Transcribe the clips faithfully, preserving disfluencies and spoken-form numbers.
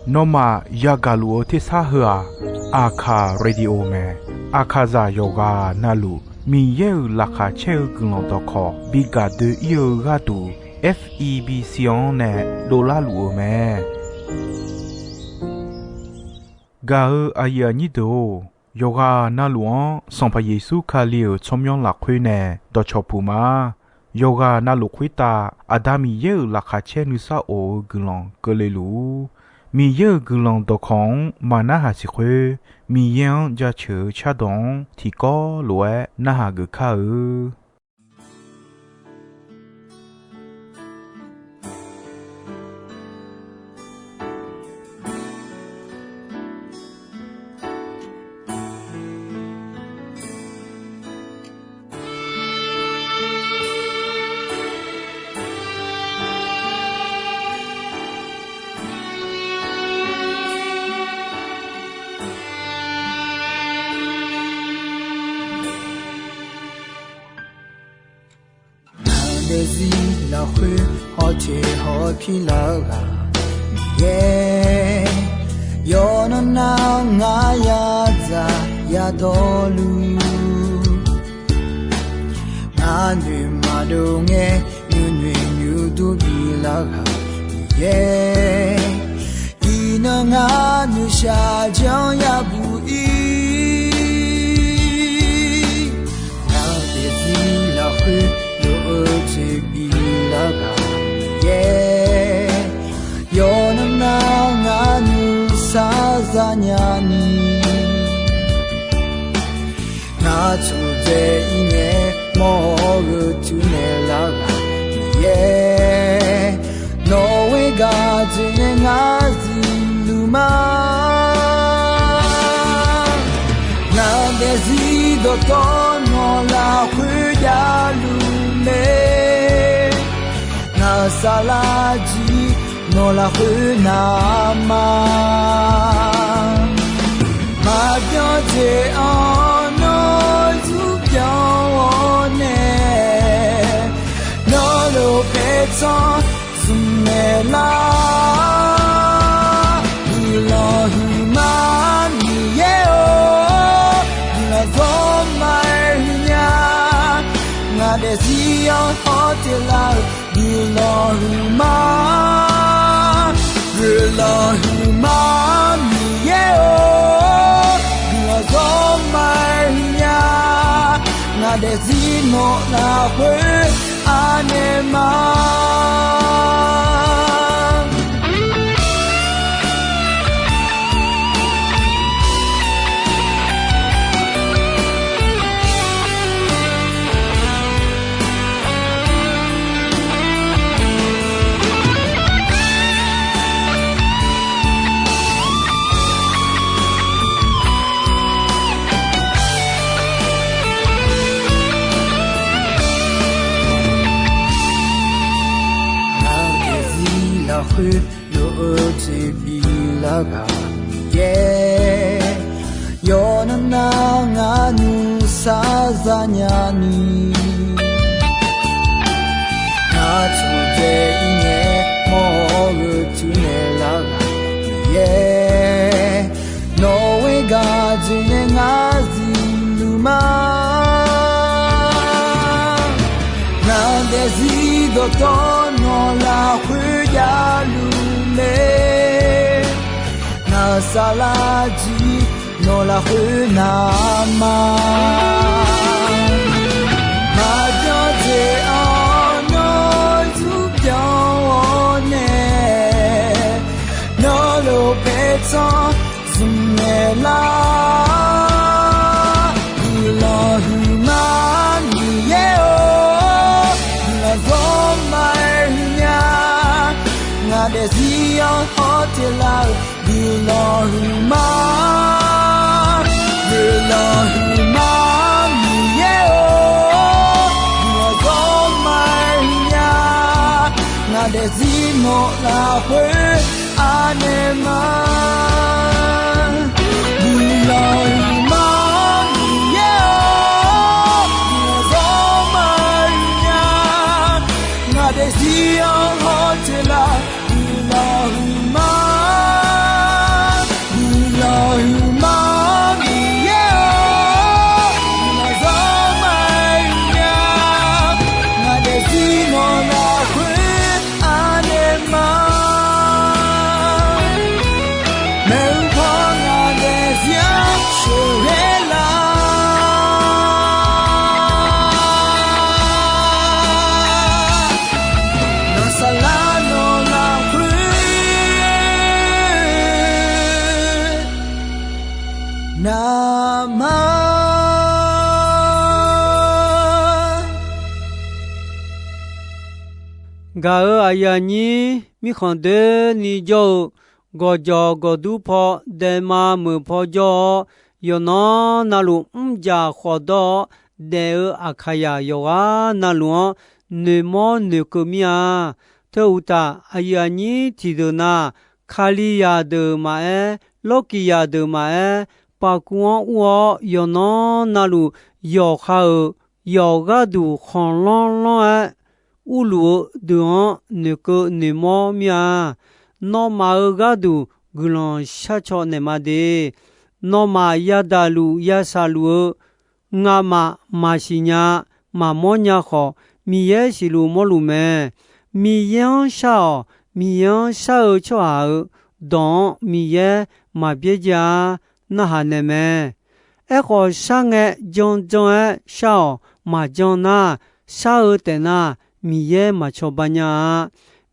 Nawmaf yagaq luf-eu tersar heu-aq, Aqkaq Radio mae. Aqkaqzaq yawqghaq navluf Miqyaer-euq laqkhaq caer-eu guiqlanq dawqkawq bi gaq doe-ir-eu gharduq, F E B C-anr nae dovlar luf-eu mae. Gaq-eu aqyuif aqnyir deuq-or, yawqghaq navluf-anr Sanqpaq Yeqsur Kali-euq tsawrmyanr lafkhoer nae dawqcawq puq ma. Yawqghaq navluf khoertav Aqda Miqyaer-euq laqkhaq caer nuisar of-eu guiqlanq keuvle luf-ur. Miqyaer-euq guiqlanq dawqkawq-anr maqnarhaq siq khoer, Miqyaer-anr jaceuq-eu cardawq-anr tiqkawv lof-aer narhaq geuf kar-eu. Ngaq daefzir lafkhoer hawteq hawpir lar-eu ghaq Miqyaer, yawqnan nar ngar yadzaq yadawrluf, ngar noeq maqdov ngae nuinoeq nuidur bilar ghaq Miqyaer, iqnan ngar noeqshaq janr yabuq ir. Ngaq daefzir lafkhoer lof-eu jeq bilar ghaq Miqyaer, yawqnan nar ngar nuisar zanya ni, ngar tsurdzae ir ngae mawr-eu tuinaeq lar ghaq Miqyaer, nawq ghoer gaq dzoeqnae ngar zifluf ma. Ngaq daefzir dawqtawvluf lafkhoer javluf mae, ngaq saflar jir nawq lafkhoer navma maqbyan jeq-anr nawr zmqbyan-awr nae, nawr lof paertsanr zmqmaeq lar. Guiqlanq huiqma Miqyaer-or, guiqlanq zawr ma-aer huiqnya. Ngaq daefzir-anr hawteq lar-euq guiqlanq huiqma, guiqlanq huiqma Miqyaer-or, guiqlanq zawr ma-aer huiqnya. Ngaq daefzir nawq lafkhoer anaeq ma. Ngaq daefzir lafkhoer lof-eu jeq bilar ghaq Miqyaer, yawqnan nar ngar nuisar zanya ni, ngar tsurdzae ir ngae mawr-eu tuinaeq lar ghaq Miqyaer, nawq ghoer gaq dzoeqnae ngar zifluf ma. Ngaq daefzir dawqtawvluf lafkhoer javluf mae, ngaq saflar jir nawq lafkhoer navma maqbyan jeq-anr nawr zmqbyan-awr nae, nawr lof paertsanr zmqmaeq lar. Guiqlanq huiqma Miqyaer-or, guiqlanq zawr ma-aer huiqnya. Ngaq daefzir-anr hawteq lar-euq guiqlanq huiqma, guiqlanq huiqma Miqyaer-or, guiqlanq zawr ma-aer huiqnya. Ngaq daefzir nawq lafkhoer anaeq ma. Guiqlanq huiqma Miqyaer-or, guiqlanq zawr ma-aer huiqnya. Ngaq daefzir-anr hawteq lar, guiqlanq Gaq-euq aqyuif aqnyir, mirkhanq doeni jawr-eu gawqjawq gawqdur paw, daema meuq paw jawr-awr, yawqnan navluf mrjaq khawf dawr-awr daef-eu Aqkaqyaq yawqghaq navluf-anr noeqmawr noeqkeuv mir-a. Teu uqtaf, aqyuif aqnyir tiqdeuq na, Kalizaq deuq maqaer, Lawrkiqzaq deuq maqaer, paqkuv-anr ur-awr yawqnan navluf yawqha-euq yawq gharduq khanqlanr lanr-aer urluf-eu deuq-anr noeqkeuv noeqmawr mir-a. Nawmaf-euq gharduq guiqlanq sharcaw naeq ma de. Nawmaf yadaq luf yashaq luf-eu ngamaf maqsiq nya, maqmawr nya khawf, Miqyaer siqluf mawrluf mae. Miqyaer-anr shar-awq. Miqyaer-anr shar-eu tsawrhaq-euq dawq-anr Miqyaer maqbyaerdzae-a. Narhaq naeq mae. Aerkhawf, shar ngae janjan-aer shar-awq. Maqjan nar, shar-eu taef nar, Miqyaer maqcawba nya-a.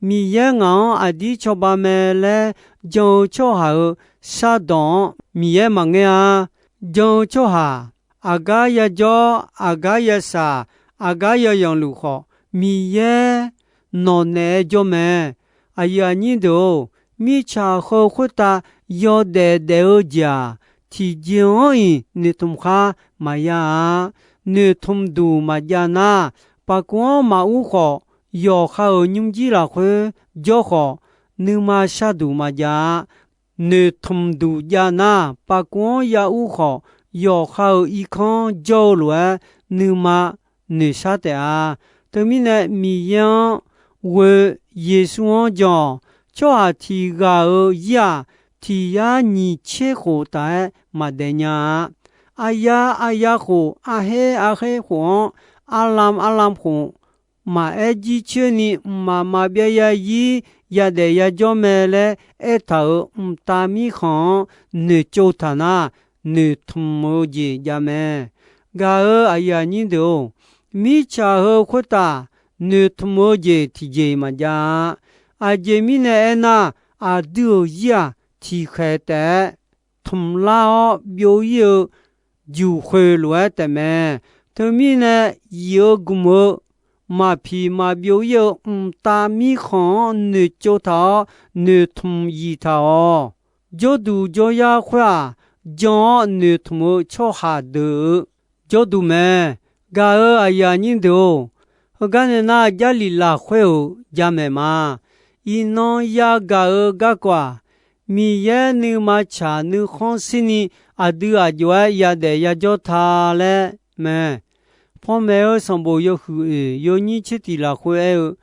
Miqyaer ngaq-anr aqdir cawba mae laer jan-eu tsawrhaq-euq shardawq-anr Miqyaer maqngaer-a. Jan-eu tsawrhaq, aqgar yajawr, aqgar yashaq, aqgar yayanq luf khawf, Miqyaer nawq naeq-aer jawr mae. Aqyuif aqnyir deuq-or, mirtsaq heu khoertav yawdaef daef-eu jeq-aq, tiqjeq-anr-iq noeqtmq khar maqya-a. Noeqtmq duq maqjav nar, paqkuv-anr maqur khawf, yawqha-euq nymrjir lafkhoer jawr khawf, nuima sharduq maqjav-a. Noeqtmq duq jav nar, paqkuv-anr ya ur khawf, yawqha-euq irkanr jawr-eu lof-aer nuima noeqshar taef-a. Teumirnae, Miqyaer-anr ghoe, Yeqsur-anr jan-awq. Tsawrhaq tiq ghaq-euq zir-aq, tiq yar nyiq tser khof taf-aer maqdaef nya-a. Aqyar aqyar khof, arher arher khof-anr, arlam arlam khof, maqaer jircoer ni mqmaq maqbyav zarzir yadaef yajawr mae laer aertaq-euq mqtav mirkhanq-anr noeqtsov taq nar, noeqtmq-eu jeq jav mae. Gaq-euq aqyuif aqnyir deuq-or, mirtsaq heu khoertav noeqtmq-eu jeq tiqjeq maqjav-a. Aqjeq mirnae aernar, aqdui-euq zir-aq, tiqkhaeq taef-aer tmqlar-awr byov ir-eu juq khoeq lof-aer taefmae. Teumirnae, zif-eu gmq-eu maqpiq maqbyov ir-eu mqtav mirkhanq-anr noeqtsov taq-awr, noeqtmq zif taq-awq. Jawrduq jawryar khoer-aq, jan-awr noeqtmq-eu tsawrhaq deuq-eu jawrduq mae. Gaq-euq aqyuif aqnyir deuq-or, heugar nae nar, Jarlif lafkhoer-euq jamaeq ma. Iqnan yagaq-eu garkawv-aq, Miqyaer nuima tsaq nuikhanr shirni aqdui aq jov-aer yadaef yajawr ta laer mae. Panmaeq-eu sanqbof yawhuiq oeq yawnyir tser tiq lafkhoer aer-eu,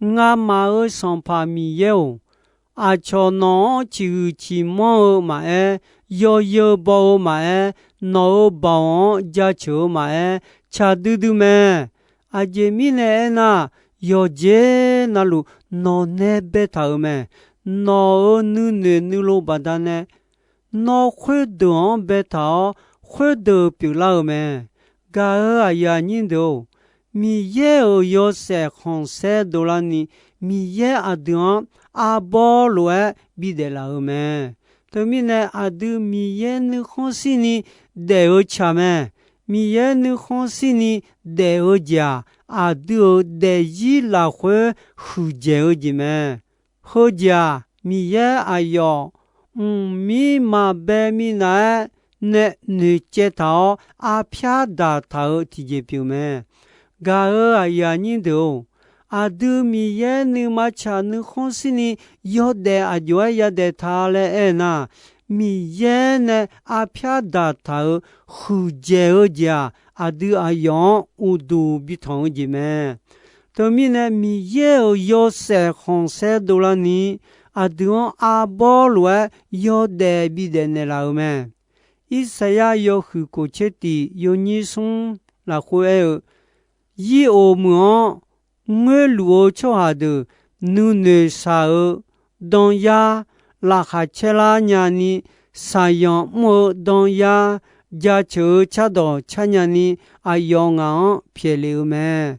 Ngamaf-euq Sanqpaq Miqyaer-or, aqcawq nawq-anr ciqhuiq ciqmanr-eu maqaer, yawzeu baw-eu maqaer, nawq-euq baoq-anr jaceuq-eu maqaer, tsaq duidui mae. Aqjeq mirnae aernar, yawqjeq navluf nawq nae baetaq-euq mae. Nawq-euq nuinoeq nuilov baqdanae, nawr khoerdeuq-anr baetaq-awr, khoerdeuq pyeuflar-euq mae. Gaq-euq aqyuif aqnyir deuq-or, Miqyaer-euq yawshaef khanqsaer dovlarni, Miqyaer aqdui-anr arbawr lof-aer bidaef laf-euq mae. Teumirnae, aqdui Miqyaer nuikhanr shirni daef-eu tsaq mae. Miqyaer nuikhanr shirni daef-eu jeq-aq, aqdui-euq daefzir lafkhoer huiqdzaeq-eu jeq mae. Heujeq-aq, Miqyaer aqyawf mqmir maqbae minav-aer nae noeqcaev taq-awr, arpyar daqtaq-eu tiqjeq pyeuf mae. Gaq-euq aqyuif aqnyir deuq-or, aqdui Miqyaer nuima tsaq nuikhanr shirni yawdaef aq jov-aer yadaef ta laer aernar, Miqyaer nae arpyar daqtaq-euq huiqdzaeq-eu jeq-aq, aqdui aqyawf-anr uqduq bitanq-eu jeq mae. Teumirnae, Miqyaer-euq yawshaef khanqsaer dovlarni, aqdui-anr arbawr lof-aer yawdaef bidaef naeqlaf-euq mae. Irsaqyar yawhuiq kof tser tiq yawnyir smr lafkhoer aer-eu, Zir of meuq-anr ngoerluf-eu tsawrhaq deuq nuinoeq shaq-eu danyar laqkhaq caerlar nyani, shaqzanq mr-eu danyar jaceuq-eu cardawq car nyani, aqyawf ngaq-anr pyaeqlef-eu mae.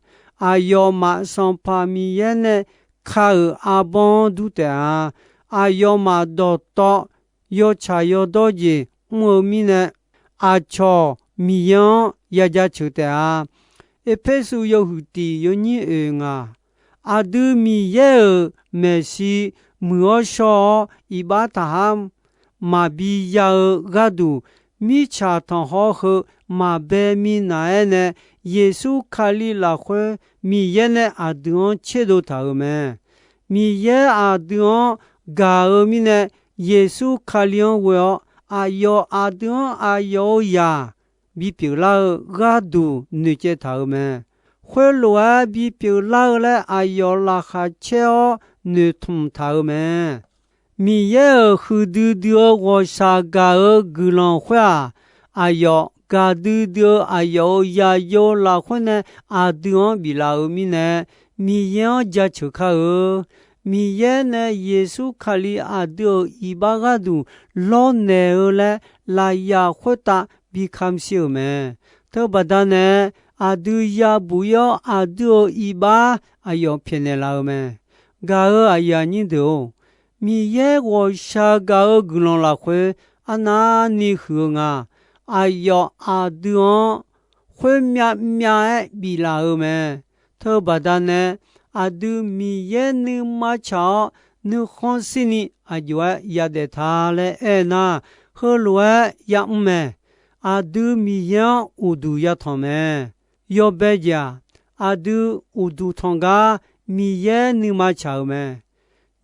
Aqyawfmaf Sanqpaq Miqyaer nae ka-euq arbawr-anr dur taef-a. Aqyawfmaf dawqtawv yawtsaq yawdawr jeq mr-eu mirnae, aqcawq Miqyaer-anr ya jaceuq taef-a. Erpersu yawhuiq tiq yawnyir oeq ngaq, Aqdui Miqyaer-euq maeqshi muiq-awr shaw-awr iqbax taqhar maqbi ya-eu gharduq, mirtsaq tanqkhawr heu maqbae minav-aer nae, Yeqsur Kali lafkhoer Miqyaer nae aqdui-anr tserdov taq-euq mae. Miqyaer aqdui-anr gaq-eu mirnae, Yeqsur Kali-anr ghoe-awr aqyawf aqdui-anr aqyawf-euq zaq bipyeuf lar-eu gharduq noeqcaev taq-euq mae. Khoerlof-aer bipyeuf lar-eu laer aqyawf laqkhaq caer-awr noeqtmq taq-euq mae. Miqyaer-euq huiqdui dui-eu ghawqshaq gaq-eu guiqlanq khoer-aq, aqyawf gaqdui dui-eu aqyawf-euq zaqyo lafkhoer nae aqdui-anr biflaf-euq mirnae, Miqyaer-anr jaceuq kar-eu. Miqyaer nae Yeqsur Kali aqdui-euq iqbax gharduq lawrnaeq-eu laer lafyaq khoertav bi kamq shir-euq mae. Teubaqda nae aqdui yabuq ir-awr aqdui-euq iqbax aqyawf pyaeqnaeq laf-eu mae. Gaq-euq aqyuif aqnyir deuq-or, Miqyaer ghawqshaq gaq-eu guiqlanq lafkhoer arnavni huiq-eu nga. Aqyawf aqdui-anr khoermyav myav-aer biflaf-eu mae. Teubaqda nae aqdui Miqyaer nuima tsaq-awr nuikhanr shirni aqjox-aer yadaef ta laer aer nar, heulof-aer yamr mae. Aqdui Miqyaer-anr uqduq yatanq mae. Yawbae jeq-aq, aqdui uqduq tanq gar Miqyaer nuima tsaq-euq mae.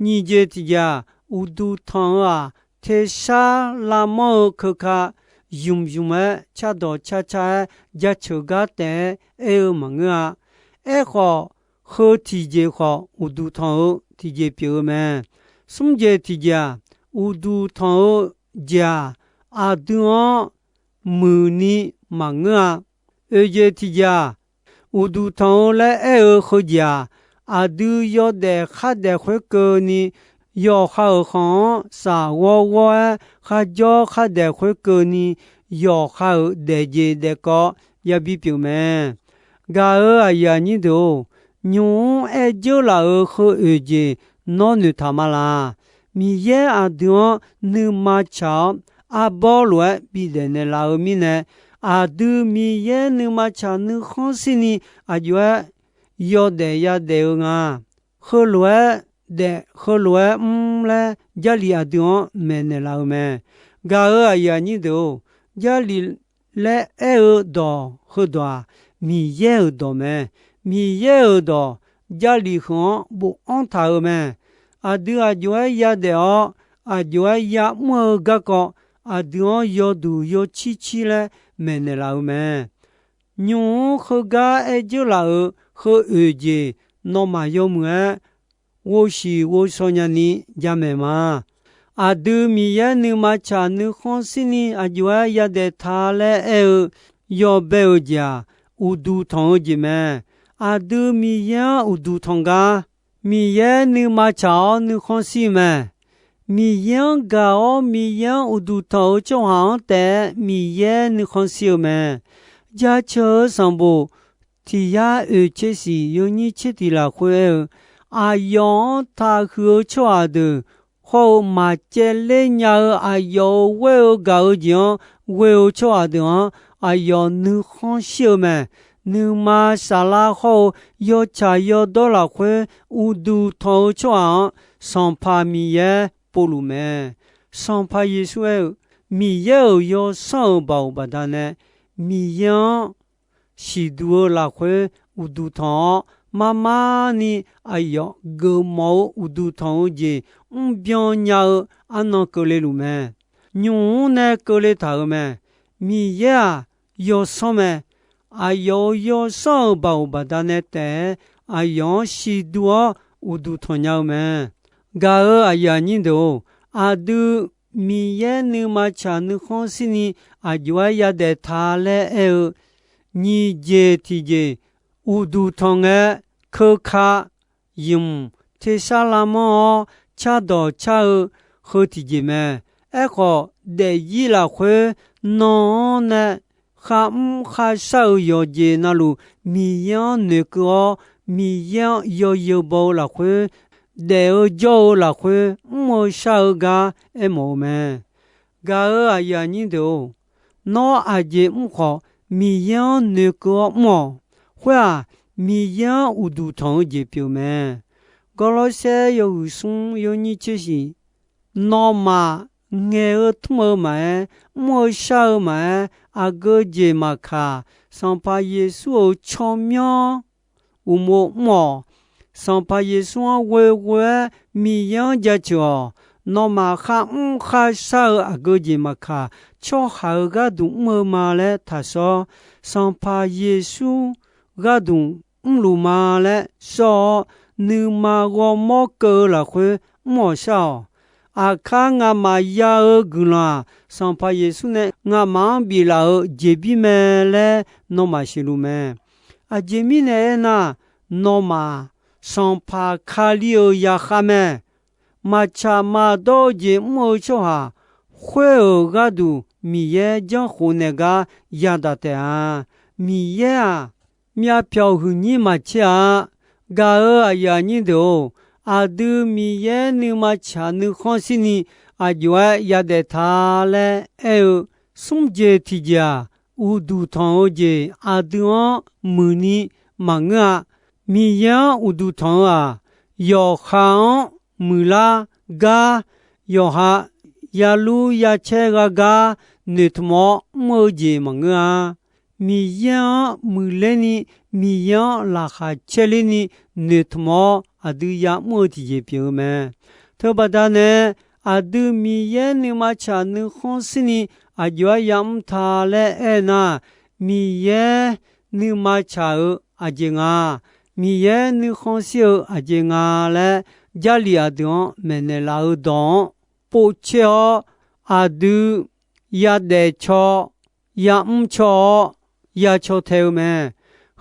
Nyiq jeq tiq jeq-aq, uqduq tanq-eu-aq, tersar lavmanr-eu keuka zmq zmq-aer cardawq car car-aer jaceuq gar taef-aer aer-eu maqngeur-a. Aerkhawf, heu tiqjeq khawf uqduq tanq-eu tiqjeq pyeuf-eu mae. Smr jeq tiq jeq-aq, uqduq tanq-eu jeq-aq, aqdui-anr muiqni maqngeur-a. Oeq jeq tiq jeq-aq, uqduq tanq-eu laer aer-eu heujeq-aq, aqdui yawdaef khardaef khoerkeuvni, yawqha-euq khanq-anr shafghawr ghawr-aer kharjawr khardaef khoerkeuvni, yawqha-euq daefjeq daefkawv yabi pyeuf mae. Gaq-euq aqyuif aqnyir deuq-or, nymq-mr aer dzeur laf-euq heu oeq jeq nawr noeqtaq ma laq. Miqyaer aqdui-anr nuima tsaq-awr, arbawr lof-aer bidaef naeqlaf-eu mirnae, aqdui Miqyaer nuima tsaq nuikhanr shirni aqjox-aer yawdaef yadaef-eu nga. Heulof-aer daef, heulof-aer mr laer Jarlif aqdui-anr maeqnaeq laf-eu mae. Gaq-euq aqyuif aqnyir deuq-or, Jarlif laer aer-eu dawq heudawq-aq, Miqyaer-euq dawq mae. Miqyaer-euq dawq Jarlif heu-anr bofanr taq-eu mae. Aqdui aqjox-aer yadaef-awr, aqjox-aer yamr-eu garkawv, aqdui-anr yawduq yawcir cir laer maeqnaeq laf-eu mae. Nymq-mr heugar aer dzeur laf-euq heu oeq jeq nawmaf yawmuiq-aer ghovshiq ghovshaw nyani jamaeq ma. Aqdui Miqyaer nuima tsaq nuikhanr shirni aqjox-aer yadaef ta laer aer-eu yawbae-euq jeq-aq, uqduq tanq-eu jeq mae. Aqdui Miqyaer-anr uqduq tanq gar, Miqyaer nuima tsaq-awr nuikhanr shir-eu mae. Miqyaer-anr gaq-awr Miqyaer-anr uqduq tanq-eu tsawrhaq-anr taef-aer Miqyaer nuikhanr shir-eu mae. Jaceuq-eu sanqbof tiq yar oeq tser siq yawnyir tser tiq lafkhoer aer-eu, aqyawf-anr taqhuiq-eu tsawrhaq deuq hawr-eu maqcaevler nya-eu aqyawf-euq ghoer-eu gaq-eu jeq-anr ghoe-eu tsawrhaq deuq-anr aqyawf nuikhanr shir-eu mae. Nuima saflar hawr-eu yawtsaq yawdawr lafkhoer uqduq tanq-eu tsawrhaq-anr, Sanqpaq Miqyaer povluf mae. Sanqpaq Yeqsur aer-eu, Miqyaer-euq Yawsanr-euq baoq baqdanae Miqyaer-anr siqduq-eu lafkhoer uqduq tanq-awr, marmarni aqyawf geufmawf-eu uqduq tanq-eu jeq mrbyan nya-eu arnan keuvle luf mae. Nymq-mr nae keuvle taq-euq mae. Miqyaer-aq, Yawsanr mae. Aqyawf-euq Yawsanr-euq baoq baqdanae taef-aer aqyawf-anr siqduq-awr uqduq tanq nya-eu mae. Gaq-euq aqyuif aqnyir deuq-or, aqdui Miqyaer nuima tsaq nuikhanr shirni aqjox-aer yadaef ta laer aer-eu nyiq jeq tiqjeq uqduq tanq ngae, keuka zmq tersar lavmanr-awr cardawq car-eu heu tiqjeq mae. Aerkhawf, daefzir lafkhoer nan-anr nae kharmr kharshar-euq yawqjeq navluf Miqyaer-anr noeqkeuv-awr, Miqyaer-anr yawzeu baw-eu lafkhoer, daef-eu jawr-eu lafkhoer mr-eu shar-eu gar aermawf-eu mae. Gaq-euq aqyuif aqnyir deuq-or, nawr aqjeq mr khawf Miqyaer-anr noeqkeuv-awr mr-awq. Khoer-aq, Miqyaer-anr uqduq tanq-eu jeq pyeuf mae. Gawrlawrsaer yawhuiq smr yawnyir tser shiq. Nawmaf ngaeq-eu tmr-eu maqaer, mr-eu shar-eu maqaer, aqgeu jeq maqkaq, Sanqpaq Yeqsur-euq tsawrmyanr uqmov mr-awq. Sanqpaq Yeqsur-anr ghoeghoe-aer Miqyaer-anr jaceuq-awq. Nawmaf kharmr kharshar-eu aqgeu jeq maqkaq, tsawrhaq-euq gharduq mr-eu ma laer taqshawr. Sanqpaq Yeqsur gharduq mrluf ma laer shawr-awr, nuima ghawrmawr keuv-eu lafkhoer mr-awq shar-awq. Aqkar ngamaf ya-eu guiqlanq-aq, Sanqpaq Yeqsur nae ngamaf-anr biflaf-euq jeqbir mae laer nawmaf siqluf mae. Aqjeq mirnae aernar, nawmaf Sanqpaq Kali-euq zaqkhav mae. Maqtsaq maqdawr-eu jeq mr-eu tsawrhaq khoer-euq gharduq Miqyaer janrkhof naeq gar yadaq taef-a. Miqyaer-aq, myavpyawq huiqnyir maqtser-a. Gaq-euq aqyuif aqnyir deuq-or, aqdui Miqyaer nuima tsaq nuikhanr shirni aqjox-aer yadaef ta laer aer-eu, smr jeq tiqjeq-aq, uqduq tanq-eu jeq aqdui-anr muiqni maqngeur-a. Miqyaer-anr uqduq tanq-eu-aq, yawqha-anr muiqlar gar, yawqha yalur yacaer gha gar noeqtmq-awr mr-eu jeq maqngeur-a. Miqyaer-anr muiqler ni, Miqyaer-anr laqkhaq caerler ni noeqtmq-awr aqdui ya'mr-eu tiqjeq pyeuf-eu mae. Teubaqda nae, aqdui Miqyaer nuima tsaq nuikhanr shirni aqjox-aer ya'mr ta laer aernar, Miqyaer nuima tsaq-eu aqjeq nga, Miqyaer nuikhanr shir-eu aqjeq nga laer, Jarlif aqdui-anr maeqnaeq laf-eu dawq-anr povtser-awr, aqdui yadaef caw, ya'mr caw-awr, ya caw tae-eu mae.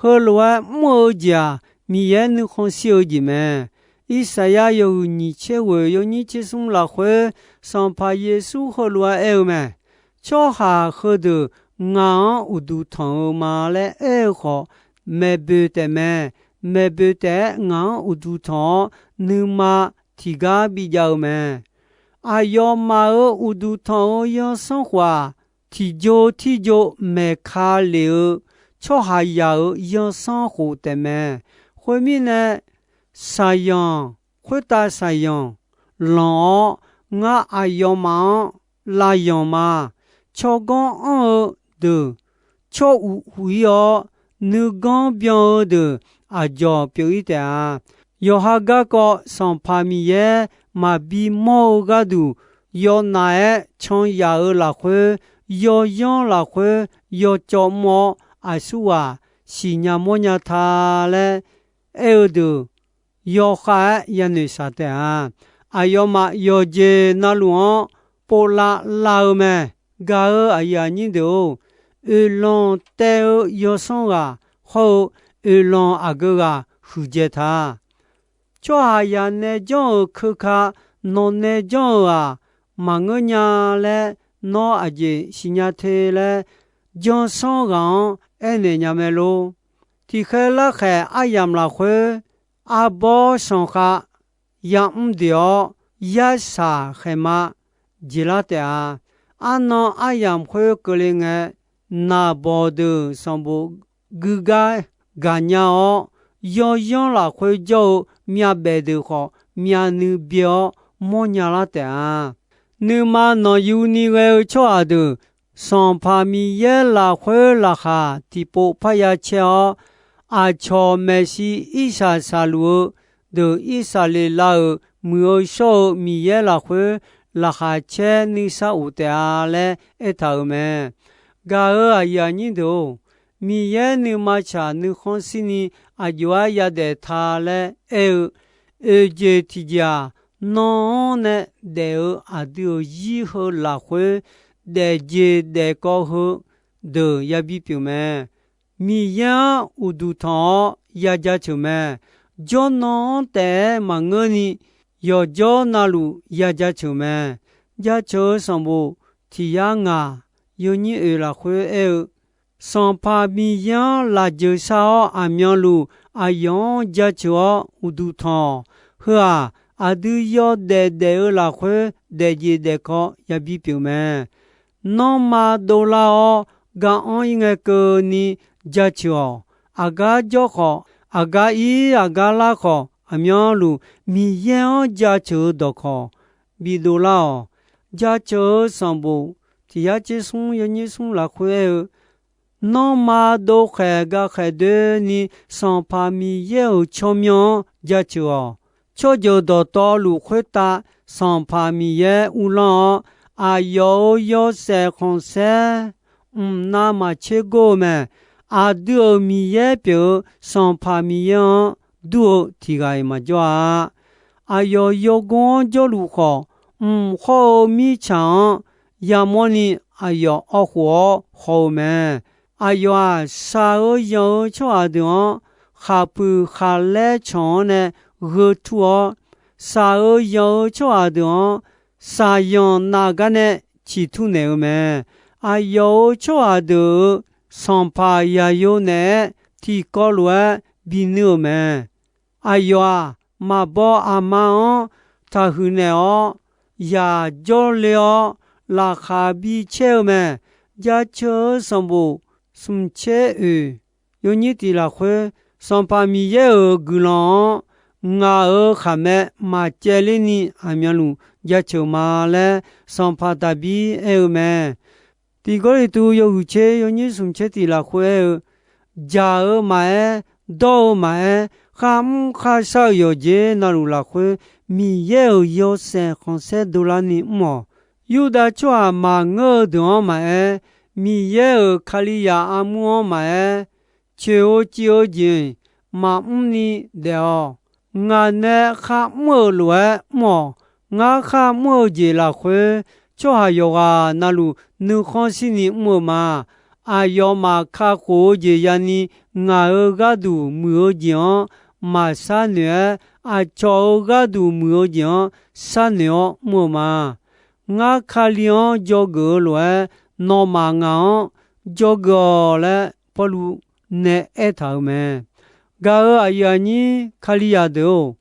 Heulof-aer mr-eu jeq-aq, Miqyaer nuikhanr shir-eu jeq mae. Irsaqyar yawhuiq nyiq tser ghoeq yawnyir tser smr lafkhoer, Sanqpaq Yeqsur heulof-aer aer-eu mae. Tsawrhaq heudeuq ngaq-anr uqduq tanq-eu ma laer aer-eu khawf, maeqboeq taef mae. Maeqboeq taef-aer ngaq-anr uqduq tanq-awr, nuima tiqgar bijav-eu mae. Aqyawfmaf-euq uqduq tanq-eu yanrsanr khof-aq, tiqjo tirjo maeqka lef-eu tsawrhaqzaq-euq yanrsanr khof taef mae. Khoermirnae, saqyanq khoertav saqyanq lanq-awr, ngar aqyawfmaf-anr lavyanq ma. Tsawrganr anr-eu deuq tsawr uq uq-ir-awr, nuiganr byan-eu deuq aqdzawq pyeuf-ir taef-a. Yawqha garkawv Sanqpaq Miqyaer maqbi mawr-eu gharduq, yawnaf-aer can yaf-euq lafkhoer, yawyanr lafkhoer yawcawv mr-awr, aqsurghaq siqnya mawrnya ta laer aer-eu deuq, yawkhav-aer yanoeq shaq taef-a. Aqyawfmaf yawqjeq navluf-anr povlav lav-eu mae. Gaq-euq aqyuif aqnyir deuq-or, oeqlanq taev-eu yawsanr ghaq hawr-eu oeqlanq aqgeu ghaq huiqdzaeq ta. Tsawrhaqzaq nae janr-euq keuka, nawq nae janr-euq-aq, maqngeur nya laer nawr aqjeq siqnya te laer, janrsanr ghaq-anr aernaeq nya mae lor. Tiqkhaer larkhaeq aryamq lafkhoer, arbawr sanqkhav yamr deuq-awr, yarsaq khaeqma jeqlar taef-a. Arnan aryamq khoer keuvle ngae, naqbawq deuq sanqbof guigar gaqnya-awr, yawyanr lafkhoer jawr-eu myavbaef deuq khawf myavnuiv byae-awr mawrnya lar taef-a. Nuima nanqyuni ghae-eu tsawrhaq deuq, Sanqpaq Miqyaer lafkhoer laqkhaq tiqpov parya caer-awr, aqcawq maeqshi irsaq saqluf-eu deuq, Irsaqleqlav-euq muiq-eu shawr-eu Miqyaer lafkhoer laqkhaq caer nuisar of taef-a laer aertaq-euq mae. Gaq-euq aqyuif aqnyir deuq-or, Miqyaer nuima tsaq nuikhanr shirni aqjox-aer yadaef ta laer aer-eu, oeqjeq tiqjeq-aq, nan-anr nae daef-eu aqdui-euq zir heu lafkhoer, daefjeq daefkawv heu deuq yabi pyeuf mae. Miqyaer-anr uqduq tanq-awr ya jaceuq mae. Jawrnan-anr taef-aer maqngeurni, yawqjawr navluf ya jaceuq mae. Jaceuq-eu sanqbof tiq yar ngaq yawnyir oeq lafkhoer aer-eu, Sanqpaq Miqyaer-anr lafjeuq shar-awr aqmyanluf aqyawf-anr jaceuq-awr uqduq tanq-awq. Heu-aq, aqdui yawdaef daef-eu lafkhoer daefjeq daefkawv yabi pyeuf mae. Nanrma dovlar-awr ga-anr-ir ngae keuvni jaceuq-awq. Aqgar jawr khawf, Aqgar ir aqgar lar khawf, aqmyanluf Miqyaer-anr jaceuq-eu dawqkawq bidov lar-awq. Jaceuq-eu sanqbof tiq yar tser smr yawnyir smr lafkhoer aer-eu, Nanrma dov khaeq ga khaeq doeni Sanqpaq Miqyaer-euq tsawrmyanr-anr jaceuq-awq. Tsawrjeuq dawqtawvluf khoertav Sanqpaq Miqyaer uvlanr-awr, aqyawf-euq yawshaef khanqsaer mqnav maqtser gor-eu mae. Aqdui-euq Miqyaer pyeuf-eu Sanqpaq Miqyaer-anr dur-eu tiq ghaq-iq maqjawr-a. Aqyawf yawgor-anr jawrluf khawf, mq hawr-eu mirtsaq-anr yamawrni aqyawf awkhof-awr haw-eu mae. Aqyawf-aq, shaq-eu yanq-eu tsawrhaq deuq-anr khaqpuiq khaqlaer canq-anr nae gheu tur-awr, shaq-eu yanq-eu tsawrhaq deuq-anr shaqyanq nav gar nae ciqtur naeq-eu mae. Aqyawf-euq tsawrhaq deuq-euq sanqpaq Yaqyo naeq-aer tiqkawv lof-aer binuir-euq mae. Aqyawf-aq, maqbaw aqma-anr taqhuiq naeq-awr, yaq jawrle-awr laqkhaq bicaer-eu mae. Jaceuq-eu sanqbof smq tser oeq yawnyir tiq lafkhoer, Sanqpaq Miqyaer-euq guiqlanq-anr ngaq-euq khaqmae maqcaevler ni aqmyanluf jaceuq ma laer Sanqpaq Daqbir aer-eu mae. Tiq Gawrliqtu yawhuiq tser yawnyir smq tser tiq lafkhoer aer-eu, Dzaq-eu maqaer, dawr-eu maqaer, kharmr kharshar-eu yawqjeq navluf lafkhoer, Miqyaer-euq yawshaef khanqsaer dovlarni mr-awq. Yurdav tsawrhaq maqngeur-eu deuq-anr maqaer, Miqyaer-euq Kalizaq armur-anr maqaer, coeq-eu civ-eu jeq maqmr ni daef-awq. Ngaq nae kharmr-euq lof-aer mr-awq. Ngar kharmr-eu jeq lafkhoer, tsawrhaq yawqghaq navluf nuikhanr shirni mr-eu ma. Aqyawfmaf kakhof-eu jeq yani ngaq-euq gharduq muiq-eu jeq-anr maqshar noeq-aer, aqcawq-euq gharduq muiq-eu jeq-anr sharnoeq-awr mr-eu ma. Ngar Kali-anr dzawgeuf-eu lof-aer, nawmaf ngaq-anr dzawgeuf-awq laer Pawrluv nae aertaq-euq mae. Gaq-euq aqyuif aqnyir Kalizaq deuq-or,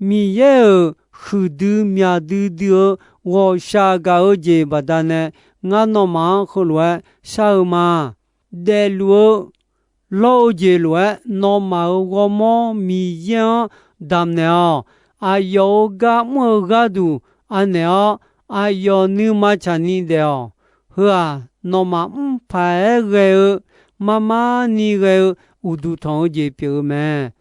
Miqyaer-euq huiqdui myaq duidui-eu ghawqshaq gaq-eu jeq baqdanae, ngar nawmaf-anr heulof-aer shar-eu ma. Daefluf-eu lawr-eu jeq lof-aer, nawmaf-euq ghawrmawr Miqyaer-anr damqnaeq-awq. Aqyawf-euq gar mr-eu gharduq anaeq-awr, aqyawf nuima tsaqni daef-awq. Heu-aq, nawmaf mr paq-aer ghae-eu, mar mar ni ghae-eu uqduq tanq-eu jeq pyeuf-eu mae.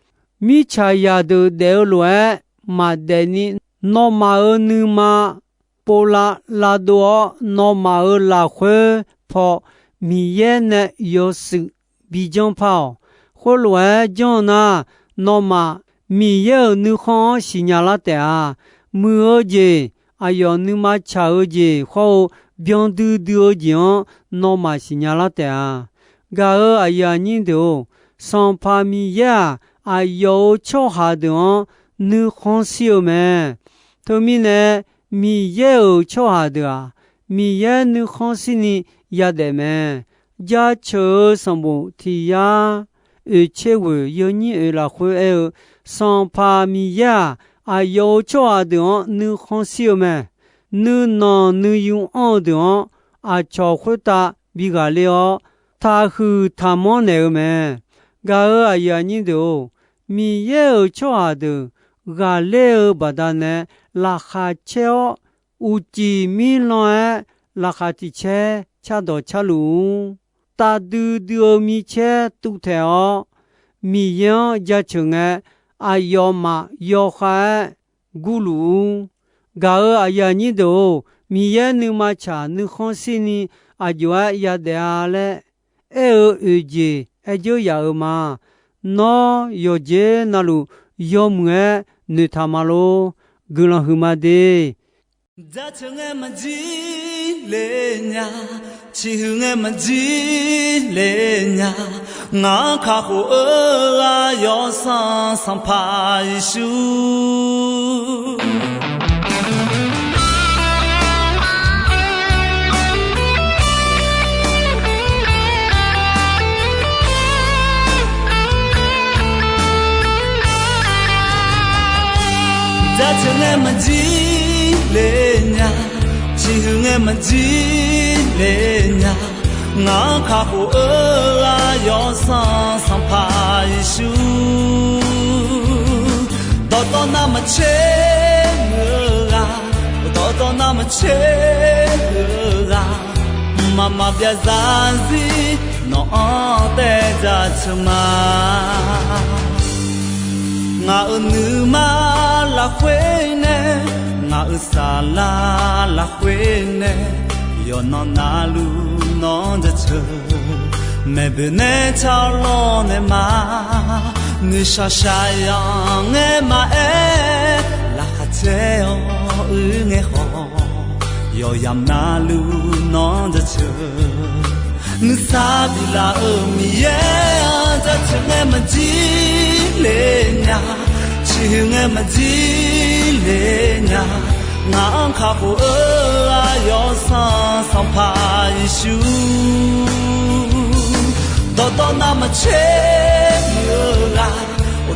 Mirtsaq zaqdeuq daef-eu lof-aer maqdaef ni, nawmaf-euq nuima povlav lavdov-awr, nawmaf-euq lafkhoer paw Miqyaer nae yawshuif bijanr par-awq. Khoerlof-aer janr-eu nar, nawmaf Miqyaer-euq nuikhanr-anr siqnya lar taef-a. Muiq-eu jeq, aqyawf nuima tsaq-eu jeq hawr-eu, byan duidui-eu jeq-anr nawmaf siqnya lar taef-a. Gaq-euq aqyuif aqnyir deuq-or, Sanqpaq Miqyaer-aq, aqyawf-euq tsawrhaq deuq-anr nuikhanr shir-eu mae. Teumirnae, Miqyaer-euq tsawrhaq deuq-aq, Miqyaer nuikhanr shirni yadaef mae. Jaceuq-eu sanqbof tiq yar oeq tser ghoeq yawnyir oeq lafkhoer aer-eu, Sanqpaq Miqyaer-aq, aqyawf-euq tsawrhaq deuq-anr nuikhanr shir-eu mae. Nuinanq nuiyu anr-eu deuq-anr, aqcawq khoertav bi ghaqler-awr, taqhuiq taqmanr naeq-eu mae. Gaq-euq aqyuif aqnyir deuq-or, Miqyaer-euq tsawrhaq deuq ghaqler-eu baqdanae, laqkhaq caer-awr, uqcif mirlan-aer laqkhaq tiq caer cardawq carluf-ur. Tavdui dui-eu micaer tuvtaeq-awr, Miqyaer-anr jaceuq ngae, aqyawfmaf yawkhav-aer gurluf-ur. Gaq-euq aqyuif aqnyir deuq-or, Miqyaer nuima tsaq nuikhanr shirni aqjox-aer yadaef-a laer aer-eu oeq jeq aer dzeur yaf-euq ma. Nawr yawqjeq navluf yawmuiq-aer noeqtaq ma lor. Guiqlanq huiqma de. Jaceuq ngae maqjir le nya, ciqhuiq ngae maqjir le nya, ngaq-anr kakhof-eu ghaq Yawsanr Sanqpaq Yeqsur. Jaceuq ngae maqjir le nya, ciqhuiq ngae maqjir le nya, Ngaq-anr kakhof-eu aqyawf sanq Sanqpaq Yeqsur, dawqtawv navmaqtser muiq-eu ghaq, dawqtawv navmaqtser muiq-eu ghaq, mqmaq maqbyav zarzir nawq-anr taev jaceuq ma. Ngaq-euq nuima lafkhoer nae, ngaq-euq saflar lafkhoer nae, yawqnan navluf nawr jaceuq. Maeqboeq nae tsawrlawr nae ma, noeqshaq shaqyanq ngae maqaer, laqkhaq caer-awr uir ngae khawf, yawqyamq navluf nawr jaceuq. Nuisar biflaf-euq Miqyaer-anr jaceuq ngae maqjir le nya, ciqhuiq ngae maqjir le nya. Ngaq-anr kakhof-eu aqyawf sanq Sanqpaq Yeqsur, dawqtawv navmaqtser muiq-eu ghaq,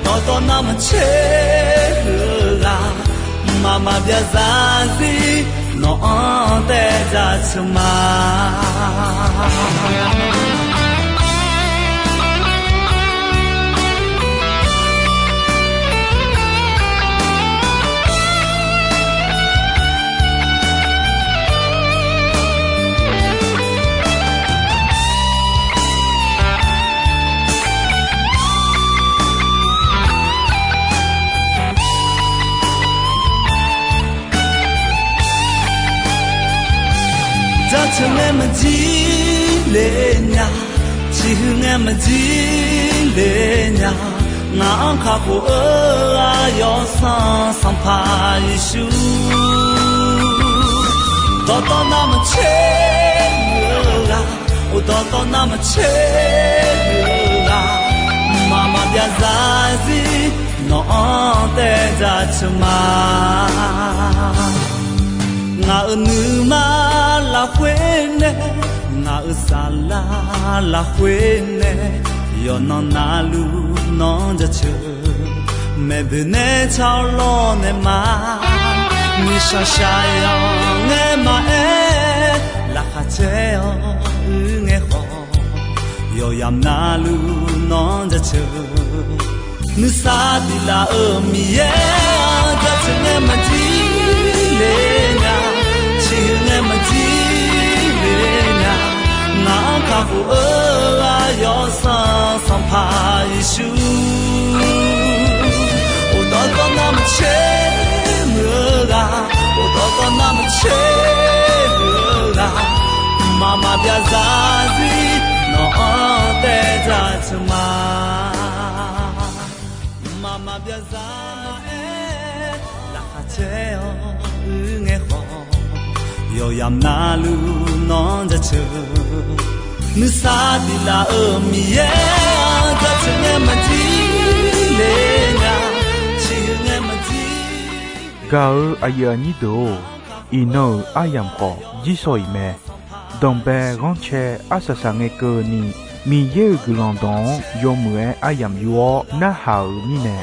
dawqtawv navmaqtser muiq-eu ghaq, mqmaq maqbyav zarzir nawq-anr taev jaceuq ma. Jaceuq ngae maqjir le nya, ciqhuiq ngae maqjir le nya. Ngaq-anr kakhof-eu aqyawf sanq Sanqpaq Yeqsur, dawqtawv navmaqtser muiq-eu ghaq, dawqtawv navmaqtser muiq-eu ghaq, mqmaq maqbyav zarzir nawq-anr taev jaceuq ma. Ngaq-euq nuima lafkhoer nae, ngaq-euq saflar lafkhoer nae, yawqnan navluf nawr jaceuq. Maeqboeq nae tsawrlawr nae ma, noeqshaq shaqyanq ngae maqaer, laqkhaq caer-awr uir ngae khawf, yawqyamq navluf nawr jaceuq. Nuisar biflaf-euq Miqyaer-anr jaceuq ngae maqjir le nya, ciqhuiq ngae maqjir le nya. Ngaq-anr kakhof-eu aqyawf sanq Sanqpaq Yeqsur, dawqtawv navmaqtser muiq-eu ghaq, dawqtawv navmaqtser muiq-eu ghaq, mqmaq maqbyav zarzir nawq-anr taev jaceuq ma. Mqmaq maqbyav zarzir laqkhaq caer-awr uir ngae khawf, yawqyamq navluf nawr jaceuq. Nuisar biflaf-euq Miqyaer-anr jaceuq ngae maqjir le nya, ciqhuiq ngae maqjir. Gaq-eu aqyuif aqnyir deuq-or, iqnan-euq aryamq khawf jirsawq iq mae. Danqbae ghanrcae arsaq saq ngae keuvni, Miqyaer-euq guiqlanq dawq-anr yawmuiq-aer aryamq yur-awr narhaq-euq mirnae,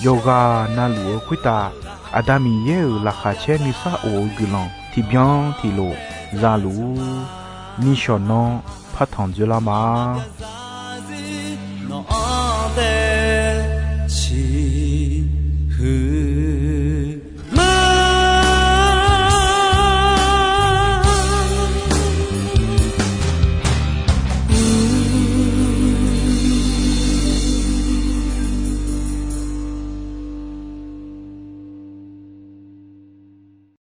yawqghaq navluf-eu khoertav Aqda Miqyaer-euq laqkhaq caer nuisar of-eu guiqlanq tiqbyan tiqlof za luf-ur. Nishawq nanr partanq dzoerlar ma.